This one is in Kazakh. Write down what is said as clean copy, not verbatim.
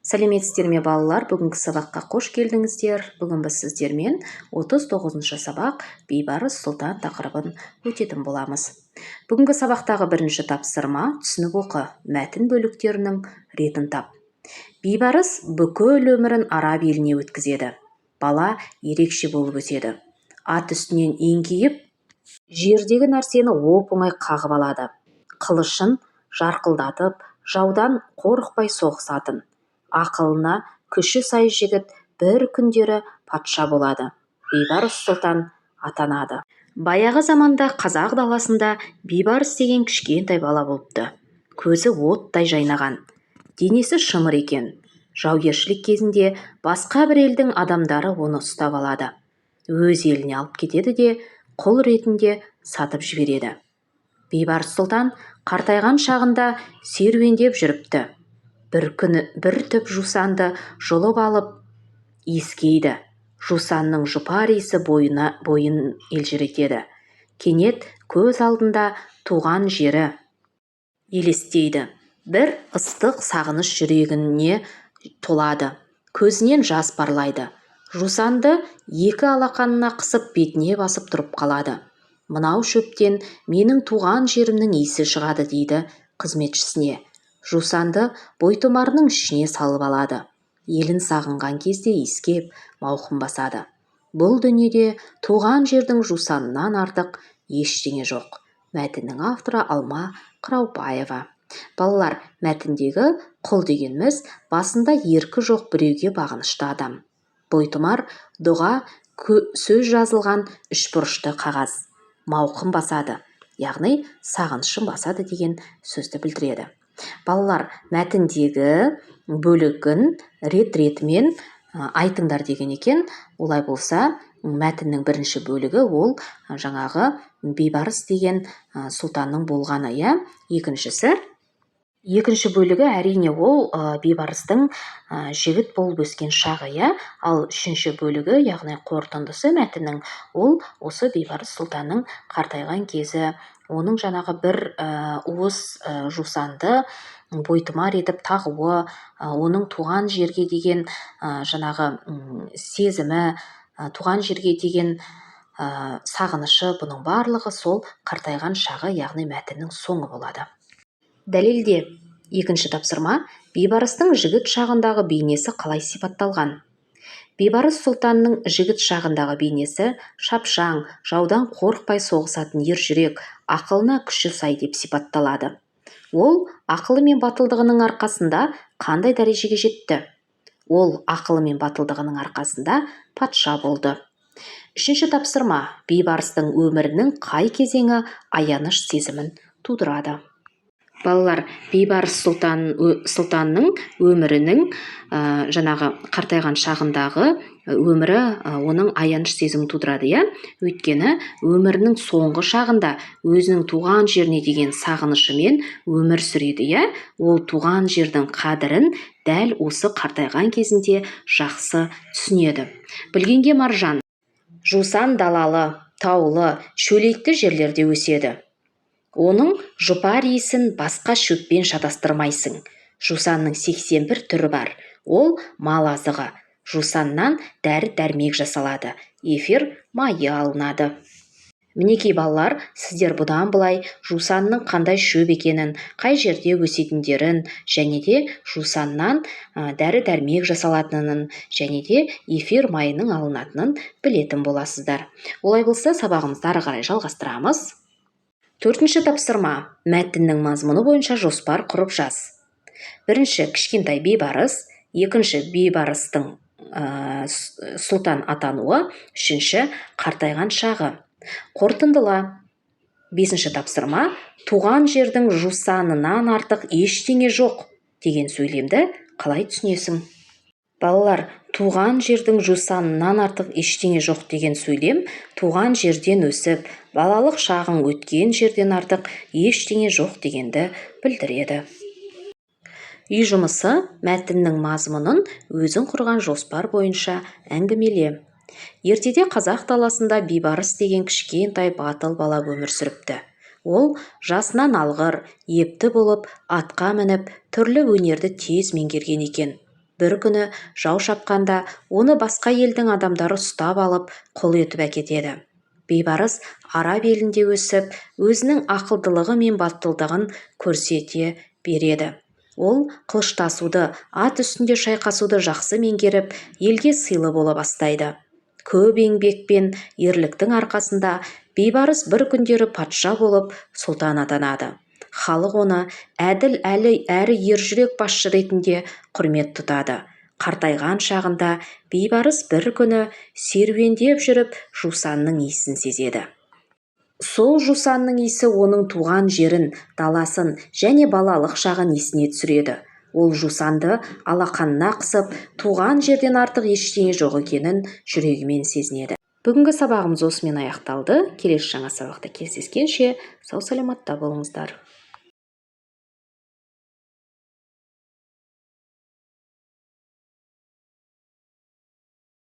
Сәлеметсіздер ме, балалар! Бүгінгі сабаққа қош келдіңіздер. Бүгін біз сіздермен 39 сабақ, «Бейбарыс сұлтан» тақырыбын өтетін боламыз. Бүгінгі сабақтағы бірінші тапсырма: түсініп оқы, мәтін бөліктерінің ретін тап. Бейбарыс бүкіл өмірін араб еліне өткізеді. Бала ерекше болып өседі. Ат үстінен еңкейіп, жердегі нәрсені оп-оңай қағып алады. Қылышын жарқылдатып, жаудан қорықпай соғысатын, ақылына күші сай жігіт бір күндері патша болады, Бейбарыс сұлтан атанады. Баяғы заманда қазақ даласында Бейбарыс деген кішкентай бала болыпты. Көзі оттай жайнаған, денесі шымыр екен. Жаугершілік кезінде басқа бір елдің адамдары оны ұстап алады, өз еліне алып кетеді де, құл ретінде сатып жібереді. Бейбарыс сұлтан қартайған шағында серуендеп жүріпті. Бір күні бір түп жусанды жұлып алып иіскейді. Жусанның жұпар иісі бойын елжіретеді. Кенет көз алдында туған жері елестейді. Бір ыстық сағыныш жүрегіне толады, көзінен жас парлайды. Жусанды екі алақанына қысып, бетіне басып тұрып қалады. «Мынау шөптен менің туған жерімнің иісі шығады», – дейді қызметшісіне. Жусанды бойтұмарының ішіне салып алады. Елін сағынған кезде иіскеп, мауқын басады. Бұл дүниеде туған жердің жусанынан артық ештеңе жоқ. Мәтіннің авторы – Алма Қыраубаева. Балалар, мәтіндегі құл дегеніміз – басында еркі жоқ, біреуге бағынышты адам. Бойтұмар – дұға сөз жазылған үшбұрышты қағаз. Мауқын басады, яғни сағынышын басады деген сөзді білдіреді. Балалар, мәтіндегі бөлігін рет ретімен айтыңдар деген екен. Олай болса, мәтіннің бірінші бөлігі ол жаңағы Бейбарыс деген сұлтанның болғаны, иә. Екінші бөлігі, әрине, ол Бейбарыстың жігіт болып өскен шағы, иә. Ал үшінші бөлігі, яғни қорытындысы мәтіннің, ол осы Бейбарыс сұлтанның қартайған кезі, оның жаңағы бір уыс жусанды бойтұмар етіп тағуы, оның туған жерге деген жаңағы сезімі, туған жерге деген сағынышы, бұның барлығы сол қартайған шағы, яғни мәтіннің соңы болады. Дәлелде. Екінші тапсырма: Бейбарыстың жігіт шағындағы бейнесі қалай сипатталған? Бейбарыс сұлтанның жігіт шағындағы бейнесі шапшаң, жаудан қорықпай соғысатын ержүрек, ақылына күші сай деп сипатталады. Ол ақылы мен батылдығының арқасында қандай дәрежеге жетті? Ол ақылы мен батылдығының арқасында патша болды. Үшінші тапсырма: Бейбарыстың өмірінің қай кезеңі аяныш сезімін тудырады? Балалар, Бейбарыс сұлтанның өмірінің жаңағы қартайған шағындағы өмірі оның аяныш сезімін тудырады, иә. Өйткені өмірінің соңғы шағында өзінің туған жеріне деген сағынышымен өмір сүреді, иә. Ол туған жердің қадірін дәл осы қартайған кезінде жақсы түсінеді. Білгенге маржан. Жусан далалы, таулы, шөлейтті жерлерде өседі. Оның жұпар иісін басқа шөппен шатастырмайсың. Жусанның 81 түрі бар. Ол мал азығы. Жусаннан дәрі-дәрмек жасалады, эфир майы алынады. Мінекей, балалар, сіздер бұдан былай жусанның қандай шөп екенін, қай жерде өсетіндерін және де жусаннан дәрі-дәрмек жасалатынын және де эфир майының алынатынын білетін боласыздар. Олай болса, сабағымызды ары қарай жалғастырамыз. Төртінші тапсырма: мәтіннің мазмұны бойынша жоспар құрып жаз. Бірінші – кішкентай Бейбарыс, екінші – Бейбарыстың сұлтан атануы, үшінші – қартайған шағы. Қорытындыла. Бесінші тапсырма: «Туған жердің жусанынан артық ештеңе жоқ» деген сөйлемді қалай түсінесің? Балалар, «Туған жердің жусанынан артық ештеңе жоқ» деген сөйлем туған жерден өсіп, балалық шағың өткен жерден артық ештеңе жоқ дегенді білдіреді. Үй жұмысы: мәтіннің мазмұнын өзің құрған жоспар бойынша әңгімеле. Ертеде қазақ даласында Бейбарыс деген кішкентай батыл бала өмір сүріпті. Ол жасынан алғыр, епті болып, атқа мініп, түрлі өнерді тез меңгерген екен. Бір күні жау шапқанда оны басқа елдің адамдары ұстап алып, құл етіп әкетеді. Бейбарыс араб елінде өсіп, өзінің ақылдылығы мен батылдығын көрсете береді. Ол қылыштасуды, ат үстінде шайқасуды жақсы меңгеріп, елге сыйлы бола бастайды. Көп еңбек пен ерліктің арқасында Бейбарыс бір күндері патша болып, сұлтан атанады. Халық оны әділ әлі әрі ержүрек басшы ретінде құрмет тұтады. Қартайған шағында Бейбарыс бір күні серуендеп жүріп, жусанның иісін сезеді. Сол жусанның иісі оның туған жерін, даласын және балалық шағын есіне түсіреді. Ол жусанды алақанына қысып, туған жерден артық ештеңе жоқ екенін жүрегімен сезінеді. Бүгінгі сабағымыз осымен аяқталды. Келесі жаңа сабақта кездескенше, сау саламатта болыңыздар.